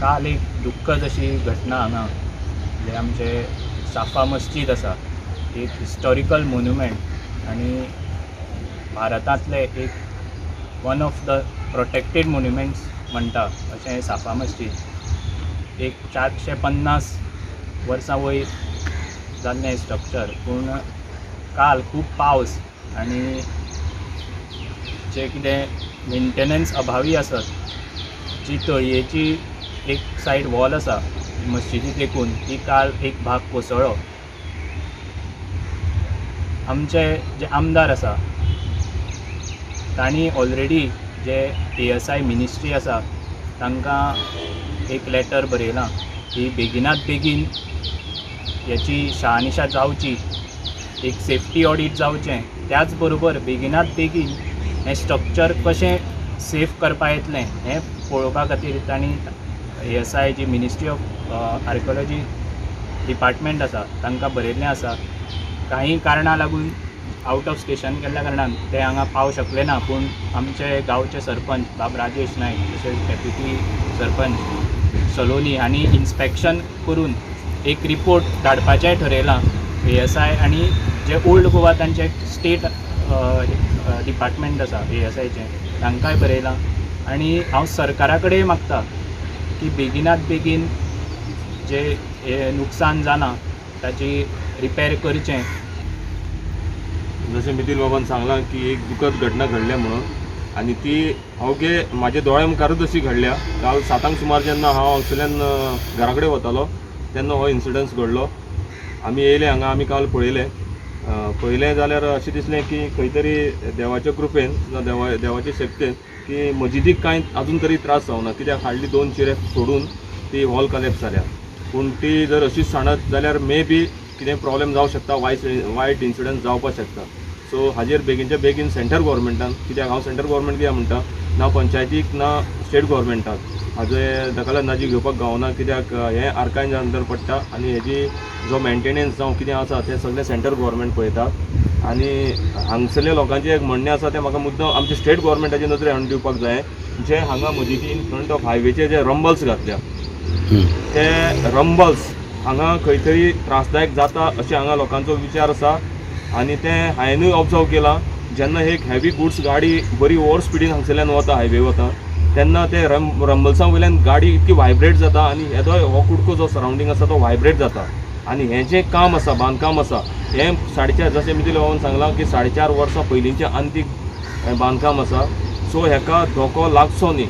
काल एक दुख्खद अशी घटना हांगा जे आमचे साफा मस्जीद आसा, एक हिस्टॉरिकल मोन्युमेंट आनी भारतांतलें एक one of the protected monuments म्हणटा अशें साफा मस्जीद, एक 450 वर्सां वयर जाल्लें स्ट्रक्चर. पूण काल खूब पावस आनी जें कितें मेंटेनन्स अभावी आसत, जी तळयेची एक सायड वॉल आसा मस्जिदीक तेकून, ती काल एक भाग कोसळ्ळो. आमचे जे आमदार आसा तांणी ऑलरेडी जे एएसआय मिनिस्ट्री आसा तांकां एक लेटर बरयलां की बेगिनात बेगीन हेची शहानिशा जावची, एक सेफ्टी ऑडीट जावचें, त्याच बरोबर बेगिनात बेगीन हें स्ट्रक्चर कशें सेफ करपा येतलें हें पळोवपा खातीर तांणी एएसआय जी मिनिस्ट्री ऑफ आर्किओलॉजी डिपार्टमेंट आसा तांकां बरयल्लें आसा. काही कारणां लागून आवट ऑफ स्टेशन केल्ल्या कारणान ते हांगा पावंक शकले ना, पूण आमचे गांवचे सरपंच बाब राजेश नायक तशेंच डेप्युटी सरपंच सलोनी हांणी इन्स्पेक्शन करून एक रिपोर्ट धाडपाचेंय ठरयलां एएसआय आनी जे ओल्ड गोवा तांचे स्टेट डिपार्टमेंट आसा एएसआयचें तांकांय बरयलां. आनी हांव सरकारा कडेन मागता की बेगिनात बेगीन जे हें नुकसान जालां ताची रिपेर करचें. जशें मिथिल बाबान सांगलां की एक दुखद घटना घडल्या म्हणून आनी ती अवघे म्हाज्या दोळ्या मुखारूच अशी घडल्या. काल 7 सुमार जेन्ना हांव हांगसरल्यान घरा कडेन वतालो तेन्ना हो इन्सिडन्स घडलो. आमी येयले हांगा, आमी काल पळयलें. पळयलें जाल्यार अशें दिसलें की खंय तरी देवाच्या कृपेन जावं देवाच्या शक्तेन की मजिदीक कांय अजून तरी त्रास जावना, कित्याक हाडली दोन चिरे सोडून ती हॉल कलेप्स जाल्या. पूण ती जर अशीच सांडत जाल्यार मे बी कितें प्रॉब्लेम जावं शकता, वायट वायट इन्सिडंट जावपाक शकता. सो हाजेर बेगीनच्या बेगीन सेंट्रल गव्हर्मेंटान, कित्याक हांव सेंट्रल गव्हर्मेंट कित्याक म्हणटा, ना पंचायतीक ना स्टेट गव्हर्मेंटाक हाजे दखल अंदाजी घेवपाक गावना, कित्याक हें आर्कायव्जा अंडर पडटा आनी हेजी जो मेंटेनन्स जावं कितें आसा तें सगळें सेंट्रल गव्हर्मेंट पळयता. आनी हांगसरल्या लोकांचें एक म्हणणें आसा, तें म्हाका मुद्दम आमच्या स्टेट गव्हर्मेंटाच्या नदरे हाडून दिवपाक जाय. जे हांगा मजिदी in front of हायवेचे J rumbles घातल्या, ते रंबल्स हांगा खंय तरी त्रासदायक जाता अशें हांगा लोकांचो विचार आसा. आनी तें हांवेनूय ऑब्जर्व केलां, जेन्ना एक हेवी गुड्स गाडी बरी ओवर स्पिडीन हांगसरल्यान वता, हायवे वता, तेन्ना ते रंबल्सां वयल्यान गाडी इतकी व्हायब्रेट जाता आनी येदो हो कुडको जो सरावंडींग आसा तो व्हायब्रेट जाता. आनी हें जें काम आसा, बांदकाम आसा, हें 4.5, जशें मिथिल बाबान सांगलां की 4.5 वर्सां पयलींचें आंतीक बांदकाम आसा. सो हेका धोको लागचो न्ही.